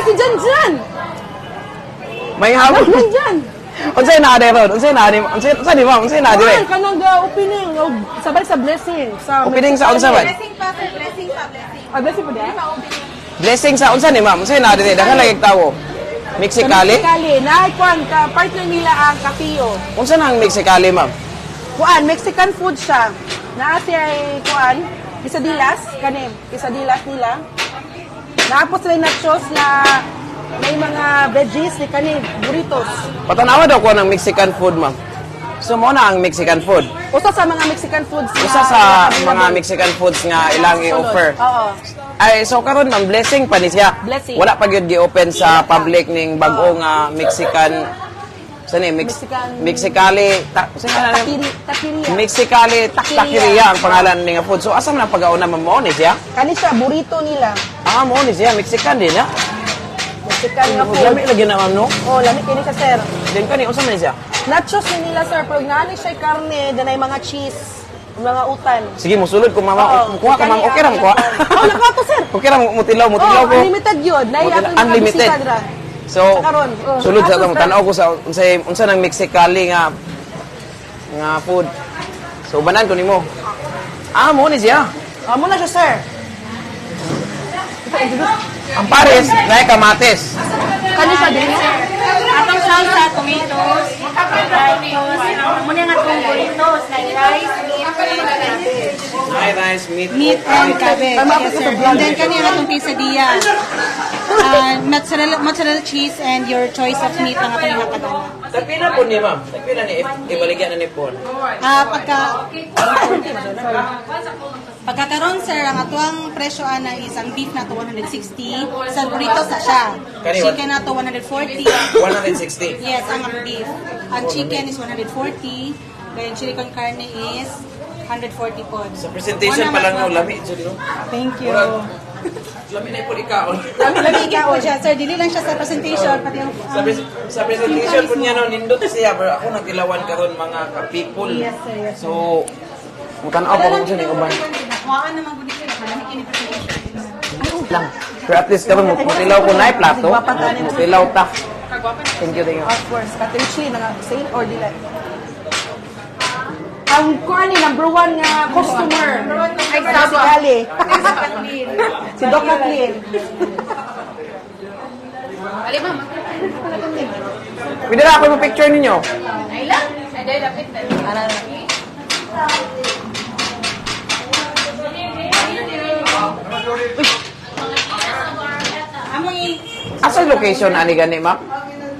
Si Jan Jan! May hapon. Jan Jan! Unsay naa diri ron? Unsay naa ni? Unsay unsa ni, ma'am? Unsay naa diri? Kuan, kanang opening, og sabay sa blessing. Sa Opening sa unsa man? Blessing pa, sir. Blessing pa, blessing. Ah, blessing po di? Blessing sa unsa ni, ma'am? Unsay naa diri? Daghan lagi tawo. Mexicali? Mexicali. Na, kuan, ka, partner nila ang Kapiyo. Unsa nang Mexicali, ma'am? Kuan, Mexican food siya. Naa siya ay, kuan, quesadillas, kani, quesadillas nila. Naapos sila yung nachos na may mga veggies ni kani, burritos. Patanawa daw ko ng Mexican food, ma'am. So mo na ang Mexican food. Usa sa mga Mexican foods na Usa sa na mga Mexican foods nga ilang i-offer. Oo. Ay, so karon, ma'am, blessing pa ni siya. Blessing. Wala pa gyud gi-open sa public ning bag-o nga Mexican sa ni Mex, Mexicali ta, sa nga na- Taqueria. Mexicali Taqueria. Taqueria ang pangalan ni nga food. So asa man ang pag-auna, ma'am, mao ni siya? Kani siya, burrito nila. Ah, mao ni siya, Mexican din ya. Mexican nga food. Lami lagi na, ma'am, no? Oh, lami kini siya, sir. Then kani unsa man ni siya? Nachos ni nila, sir, pero naani siya karne, danay mga cheese, mga utan. Sige, musulod ko, mama. Oo. Kuha ka, ma'am. Okay ra mo kuha. Oh, nakuha ko, sir. Okay ra mo mutilaw, mutilaw Oh, ko. unlimited yun. Nay, Mutila- atong mga unlimited. bisita dira. So, Sa karon, oh. sulod sa Ato, atong sir. tan-aw ko sa unsay unsa nang Mexicali nga nga food. So banan ko nimo. Ah, mo ni siya. Ah, muna siya, sir. Ang pares, naay kamatis. Kani siya din, no? Atong salsa, tomatoes, tomatoes, muna nga itong burritos, like rice, meat, and Naay rice, meat, meat and cabbage. Tama Yes, po sir. sa vlog. And then kani nga itong quesadilla. Mozzarella, mozzarella cheese and your choice of meat ang atong nakadala. Tagpila po ni, ma'am? Tagpila ni if ibaligya na ni Paul? Ah, pagkakaroon, sir, ang atuang presyo ana is ang beef na to 160, sa burritos na siya. Kani, Chicken na to 140. 160. Yes, ang beef. Ang chicken is 140, then chili con carne is 140 po. Sa presentation pa lang no, lami jud no. Thank you. Lami na po ikaon. Lami po siya, sir. Dili lang siya sa presentation, pati ang Sa presentation po niya no, nindot siya pero ako nagtilawan karon mga ka-people. Yes, sir. Yes, sir. So, mutan-aw pa ko sa ning uban. Nakuhaan naman gud siya, kalami kini presentation. Lang. Pero at least karon mutilaw ko na plato. Mutilaw ta. Thank you, thank you. Of course, Katrichi na nga sale or dili. Ang kuan ni number one nga customer. Ay, Si Ali. Si Doc Kathleen. Pwede na ako mo picture ninyo. Amoy Asa yung location ani gani, ma'am?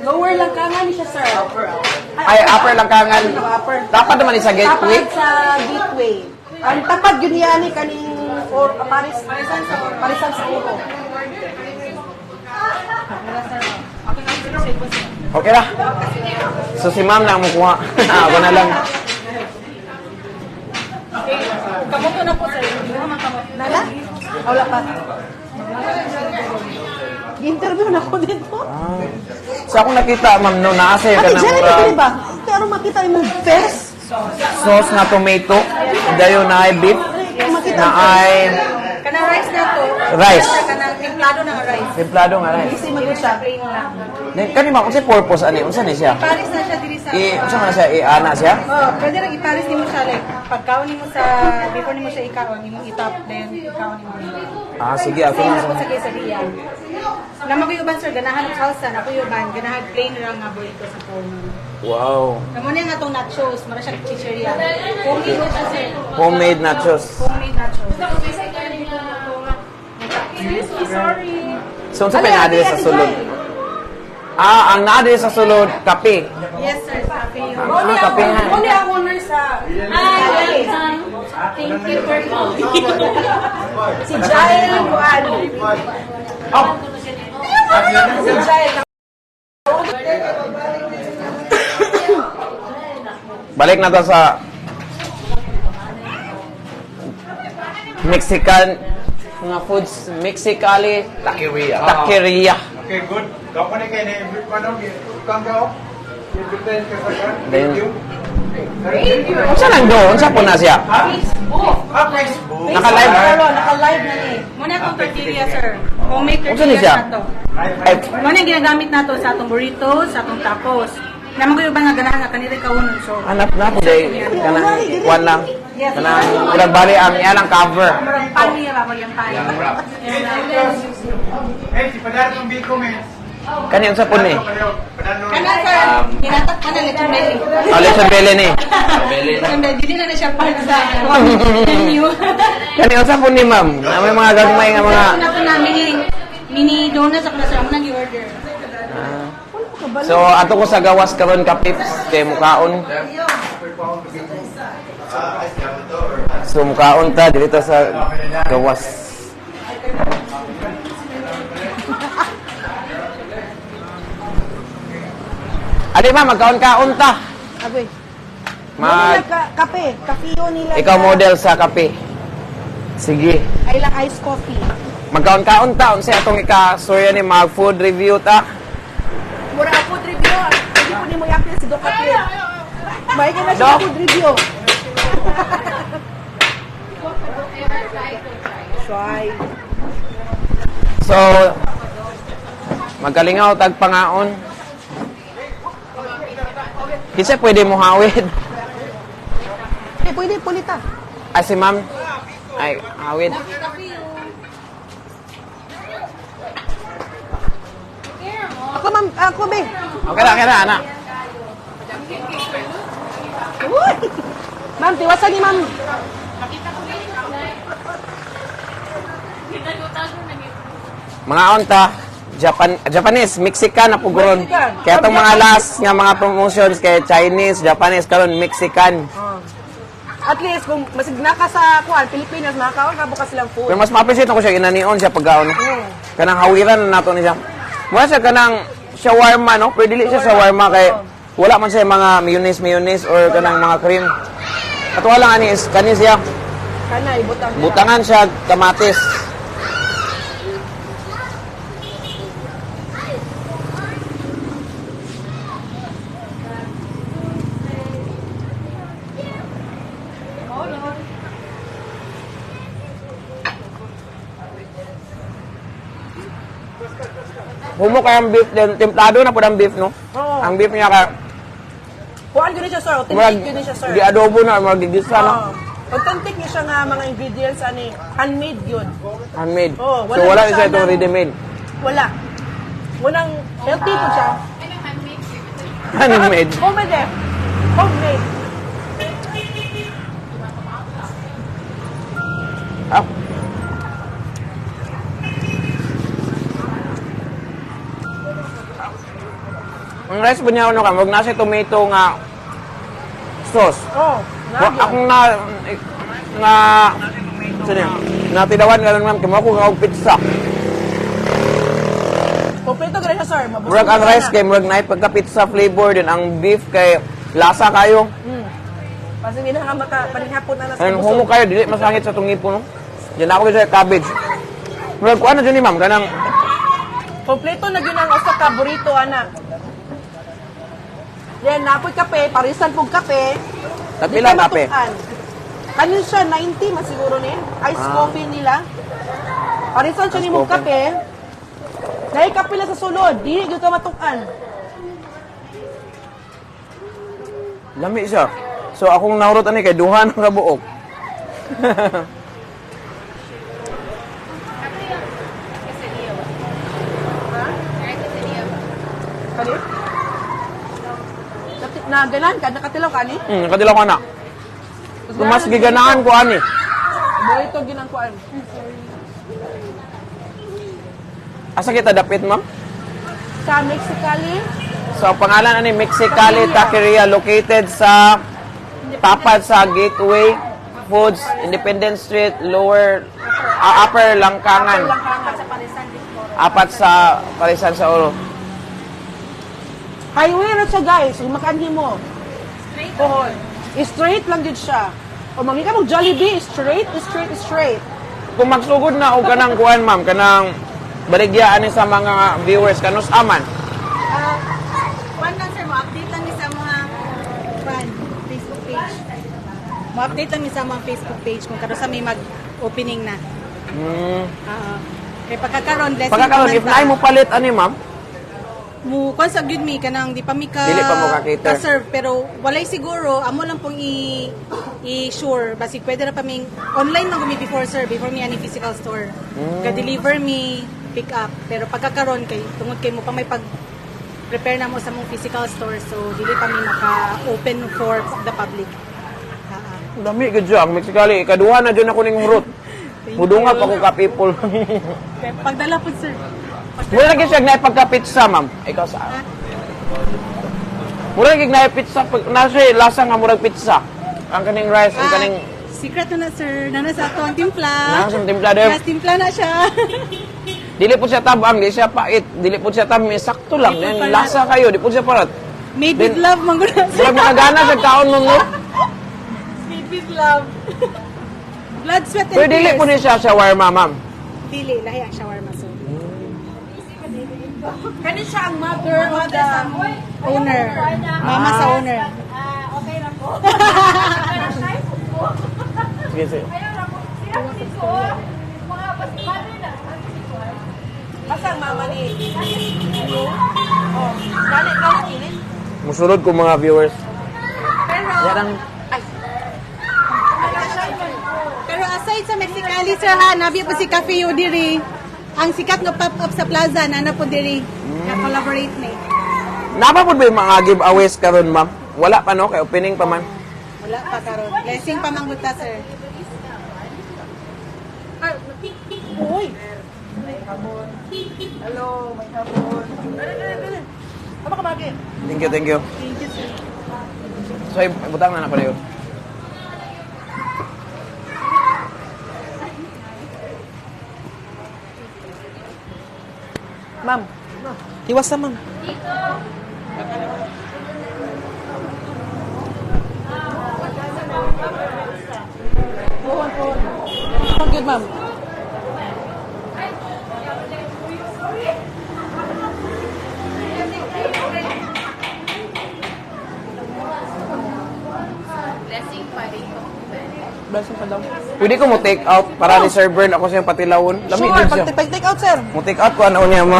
Lower lang ka nga ni siya, sir. Ay, upper lang kangan. Upper. Dapat naman ni sa gateway. Tapat sa gateway. Ang tapat yun yan ni kaning or Paris Parisan sa Parisan sa Oro. Okay ra. So si ma'am na ang mukuha. Ah, ako na lang. Kamoto na po, sir. Duha man kamot. Nala? Ah, wala pa. Interview na ko dito. So akong nakita, ma'am, no, naasa yung Ate kanang Jeremy, murag dili ba? Pero makita mo face. Sauce na tomato, dayon na ay beef, Makita na ay Kanang rice na to. Rice. Kanang templado na nga rice. Templado nga rice. Easy magud siya. Plain lang. Then kani, ma'am, unsay purpose ani? Unsa ni siya? Paris na siya diri sa I unsa man na siya? I-ana siya? Oh, pwede lang iparis nimo siya like pagkaon nimo sa before nimo siya ikaon nimo itop then ikaon nimo. Ah, sige, ako Same na. na po sa quesadilla. Nama ko uban, sir, ganahan og salsa, na ko uban, ganahan plain ra nga burrito sa corn. Wow. Kamo niya nga tong nachos, mara siya chicheria. Homemade na siya, sir. Homemade nachos. Homemade nachos. Excuse me, sorry. So unsa pa naa diri sa sulod? Ah, ang naa diri sa sulod, kape. Yes, sir, kape yun. Ah, kape ha. Muna ang owner sa Hi, welcome. Thank you for coming. Si Jael Kuan. Oh, Si Jael. Balik na ta sa Mexican mga foods, Mexicali Taqueria. Taqueria. Okay, good. Company kay na paano kang ka i-prepare ka sa kan. Then- Thank you. Unsa nang do? Unsa po na siya? Ah, Facebook. Naka-live. Karon naka-live na ni. Muna akong tortilla, sir. Homemade Unsa ni tortillas siya? na to. Ay, Mao na yung ginagamit nato sa atong burrito, sa atong tacos. Naman ko yung uban nga ganahan nga kanila kaunon so. Hanap na po day kanang kuan lang. Kanang murag bali ang iya lang cover. Murag pan niya ba yung pan. Eh, si Padar ng Biko, men. Kani unsa po ni? Padar Kana sir, ginatak ka na lechon belly. Ah, lechon belly ni. Lechon belly, dili na na siya part sa menu. Kani unsa po ni ma'am? Na may mga gagmay nga mga Una po na mini mini donuts ako na sir, amo nang i-order. So ato ko sa gawas karon ka pips kay mukaon. So mukaon ta dito sa gawas. Ali ma, magkaon-kaon ta. Agoy. Mag Nila ka, kape. Kapiyo nila. Ikaw na- model sa kape. Sige. Ay lang iced coffee. Magkaon-kaon ta unsa atong ika-storya ni mag food review ta. Mura ang food review. Hindi po ni mo yapil si Doc Kape. May ka na siya Doc. food review. Try. So magkalingaw tag pangaon. Kinsa pwede mo hawid? Eh, pwede pulita. Ah, si ma'am. Ay, hawid. Ako ma'am, ako be. Okay ra, ana. Uy! Ma'am, tiwasan ni ma'am. Mga onta, Japanese, Mexican na puguron. Mexican. Kaya itong mga last nga mga promotions kay Chinese, Japanese, karon Mexican. At least, kung masigna ka sa kuan, Pilipinas, makakaon ka bukas silang food. Pero mas ma-appreciate ako siya, inanion siya pagkaon. Kanang hawiran na nato ni siya. Mura siya kanang shawarma, no? Pero dili siya shawarma kay wala man siya mga mayonnaise, mayonnaise or kanang mga cream. At wala ani is kani siya. Kana, ibutang. Butangan siya kamatis. Humo kay ang beef din. Templado na po ang beef, no? Oo. Ang beef niya kay Kuan yun siya, sir. Authentic murag yun siya, sir. di adobo na, murag gigisa na. Oo. Authentic niya siya nga mga ingredients, ani, handmade yun. Handmade. Oo, So wala wala na siya siya itong ng- ready-made. Wala. Walang healthy po siya. Handmade. Homemade eh. Homemade. Ah. Ang rice po niya ano ka, wag na siya tomato nga sauce. Oh, Wa akong na na sino yun? Natilawan ka ma'am, kamo ko nga og pizza. Kompleto gani siya, sir. Mabusog Murag ang ka rice na. kay murag na pagka pizza flavor din ang beef kay lasa kayo. Kasi hindi na ka maka paninghapon na nasa And humo kayo dili masangit sa tong ngipon no. Diyan ako sa cabbage. Murag kuan na dyan ni ma'am kanang Kompleto na gyud ang usa ka burrito ana. Then napoy kape, parisan pug kape. Tagpila Di ka kape? matukan. Kanin siya 90 man siguro ni. Ice coffee nila. Parisan siya Ice nimo coffee. kape. Dahil kape lang sa sulod, di gyud ka matukan. Lami siya. So akong naurot ani kay duha na ka buok. Kani? Na ganan ka, nakatilaw ka ni? Nakadilaw ko na. So, mas giganaan ko ani. Burrito ginang kuan. Asa kita dapit, ma'am? Sa Mexicali, So ang pangalan ani Mexicali Taqueria located sa tapat sa Gateway Foods, Independence Street, Lower Upper Langkangan. Apat sa Parisan sa Oro. Highway na siya guys, kung makaanhi mo. Straight. Pohon. Straight lang gid siya. O mangita mo Jollibee, straight, straight, straight. Kung magsugod na og kanang kuan ma'am, kanang baligya ani sa mga viewers kanus aman. One lang sir, mo-update lang ni sa mga fan, Facebook page. Mo-update lang ni sa mga Facebook page kung karon sa may mag-opening na. Oo. Kay pagkakaron blessing Pagkakaroon, pa if man ta. naay mo palit ani ma'am, Mu kwan sa gyud mi kanang di pa mi ka Dili pa mo ka-cater. ka-serve, pero walay siguro amo lang pong i i sure basig pwede ra pa ming online lang gumi before sir, before mi ani physical store. Ka-deliver mi pick up, pero pagkakaron kay tungod kay mo pa may pag prepare na mo sa mong physical store, so dili pa mi maka-open for the public. Ah, ah. Dami gud siya ang Mexicali. Ikaduha na jud ako ning hurot. Mudunga pa ko ka people. Pagdala po sir. Mura lagi siya naay pagka pizza, ma'am. Ikaw sa. Mura lagi naay pizza pag na siya lasa nga murag pizza. Ang kaning rice, ang kaning Secret na na sir, nana sa ato ang timpla. Naa sa timpla, Dev. Yes, timpla na siya. Dili po siya tabang, di siya pait, dili po siya tamis, sakto lang. Di po Then, parat. lasa kayo, di po siya parat. Made with Then- love, mangguna sir. Murag makagana sa kaon ma'am no. Made with love. Blood, sweat, and Pero dili tears. po ni siya shawarma, ma'am. Dili, lahi ang shawarma sir. Kani siya ang mother of the Owner. Mama sa owner. Ah, okay na po. Sige, sige. Ayaw na po. Sila po si Ko. Mga mother na. Ano si Ko? Asa ang mama ni? Oh, dali dali kilit. Musulod ko mga viewers. Pero, Yan ang pero aside sa Mexicali, sir ha, nabi po si Cafe U diri. Ang sikat nga pop-up sa plaza, nana po diri. Na-collaborate ni. Napa po ba yung mga giveaways karon, ma'am? Wala pa no, kay opening pa man. Wala pa karon. Blessing pa mangguta, sir. Uy. May habon. Hello, may habon. Dali dali dali. Aba ka magi. Thank you, thank you. Thank you, sir. So, ibutang na na pala yun. Ma'am. Tiwas na, ma'am. Pohon, pohon. Good, ma'am. Blessing pa daw. Pwede ko mo take out para ni Sir Bern ako siyang patilawon. Lami Sure, din siya. pag, pag take out, sir. Mo take out ko ano niya mo.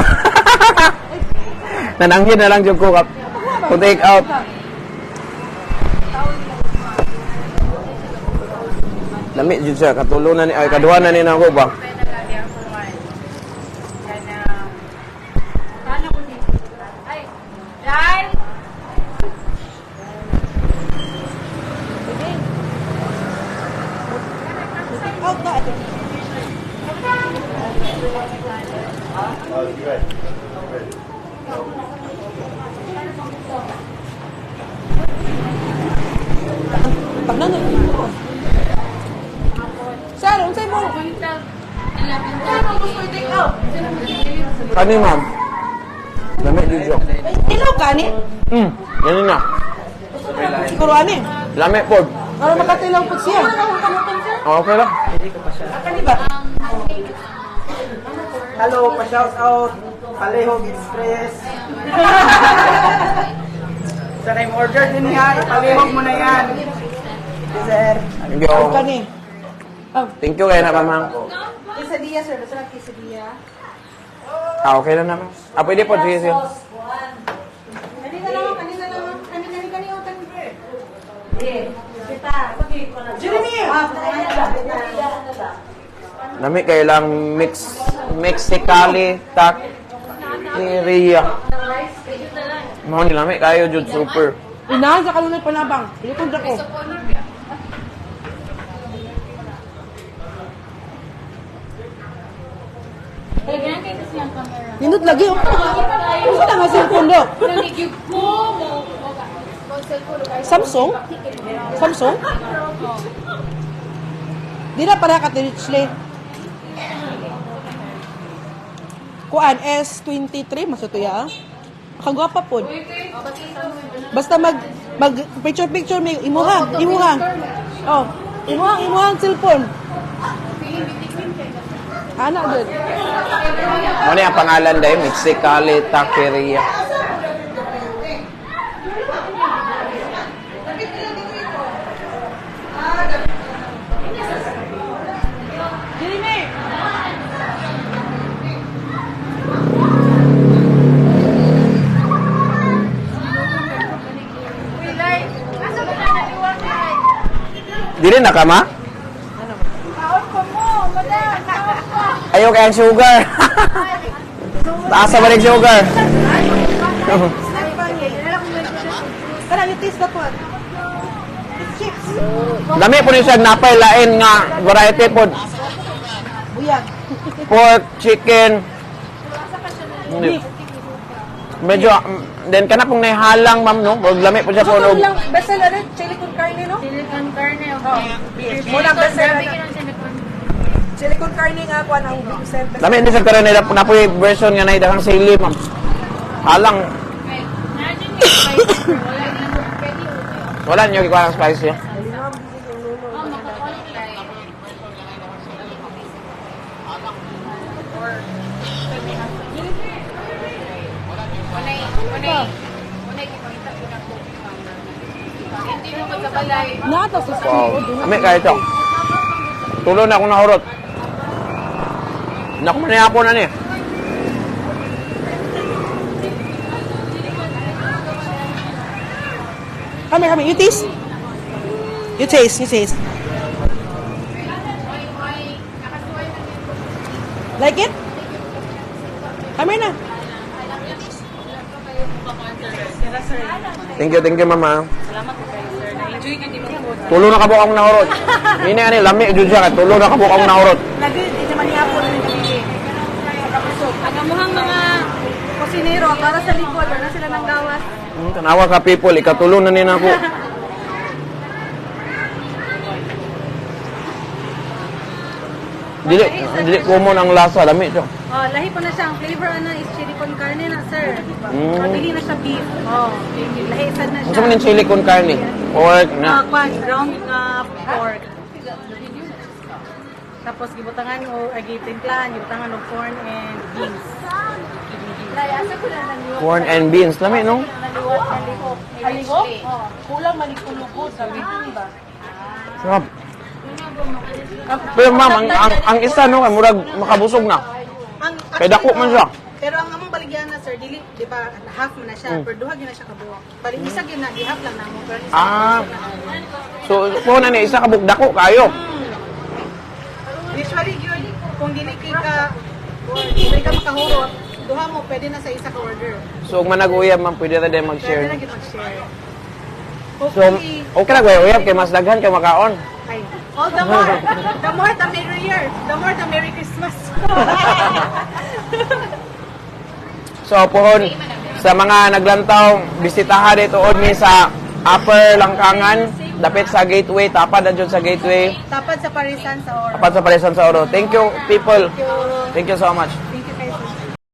Nananghin na lang jud ko kap. Mo take out. Lami jud siya katulo na ni ay kaduha na ni nako ba. Ay, Dahil! Take out na. Tagnan na. Sir, unsay mo? Unsay mo gusto i-take out? Kani ma'am. Lami jud siya. Ilaw ka ni? Ganun na. Siguro ani. Lami pod. Para makatilaw po siya. Oh, okay lang. Kani ba? Hello, pa-shout out. Palehog Express. Sa name order din niya, ipalehog mo na yan. Sir. Thank you. Kani. Thank you kay na ma'am. Quesadilla, sir. Basta lang quesadilla. Ah, okay lang naman. Ah, pwede po. Sige, sige. Kanina lang, kanina lang. Kani, kani, kani, oh, kani. Jeremy! Lami kay lang mix Mexicali Taqueria. Mao ni lami kayo jud super. Inahan sa kanunay panabang. Likod ako. Nindot lagi oh. Unsa na nga cellphone do? Samsung? Samsung? Di na para ka Richley. Kuan S23 masutuya ah. Kagwapa pod. Basta mag mag picture picture may imuha, imuha. Oh, imuha imuha ang cellphone. Ana gud. Mao ni ang pangalan dai Mexicali Taqueria. Jeremy. Dili na ka, ma? Kaon pa mo, madam. Kaon pa. Ayaw kayang sugar. Taas sa balik sugar. Snack pa niya. Kana ni taste na po. It's chips. Lami po ni siya napay lain nga variety po. Buyag. Pork, chicken. Beef. Medyo, then kana pong nahihalang, ma'am, no? Huwag lami po siya po. Ito No? lang, best seller rin, chili con carne, no? Chili con carne, okay. Muna best seller. Grabe ka ng chili con. Chili con carne nga kuan ang best seller. Lami hindi sa karon nila napoy version nga naidahang sili, ma'am. Halang, Imagine yung spicy. Wala na mo. Pwede yun. wala niyo gikuha ng spicy. Oh, makakulit. Hindi mo magkabalay. Nato sa Wow. Ami kayo ito. Tulo na akong nahurot. Naku man na ni. Come here, come here. You taste? You taste, you taste. Like it? Come here na. Thank you, mama. Salamat po kayo, sir. Na-enjoy ka din mo. Tulo na kabuk akong nahurot. Ini ani lami jud siya kay tulo na kabuk akong nahurot. Lagi, di naman niya po na nabili. Sa kapusok. Ang amuhang mga kusinero, para sa likod, wala sila ng gawas. Tanawa ka people, ikatulo na ni nako. Dili dili common ang lasa, lami siya. Oh, lahi po na siya. Ang flavor ana is chili con carne na, sir. Mm. Dili na siya beef. Oh, lahi sad na siya. Unsa man yung chili con carne? Pork na. Ah, kwan, ground nga pork. Tapos gibutangan o ay gitimplahan, gibutangan og corn and beans. Corn and beans, lami no? Alihok? Kulang manikulugod. Sabi ba? Sarap. Pero ma'am, ang isa no, kay murag makabusog na. Ang Kay dako man siya. Pero ang among baligyan na sir, dili, di ba, half man na siya, pero duha gyud na siya kabuok. Bali isa gyud na, di half lang namo, pero isa Ah. gyud na. So, po na ni isa kabuk dako kayo. Usually gyud kung dili kay ka dili ka makahurot, duha mo pwede na sa isa ka order. So, ug manag-uyab ma'am, pwede ra din Pwede mag-share. na gyud mag-share. So, Hopefully, okay ra kuya uyab kay mas daghan kay makaon. ay, all the more the merrier, the more the Merry Christmas. So, pohon sa mga naglantaw, bisitaha dito mi sa Upper Langkangan, dapit sa Gateway, tapad na dyan sa Gateway, Tapad sa Parisan sa Oro. tapad sa Parisan sa Oro. Thank you, people. Thank you. Thank you so much.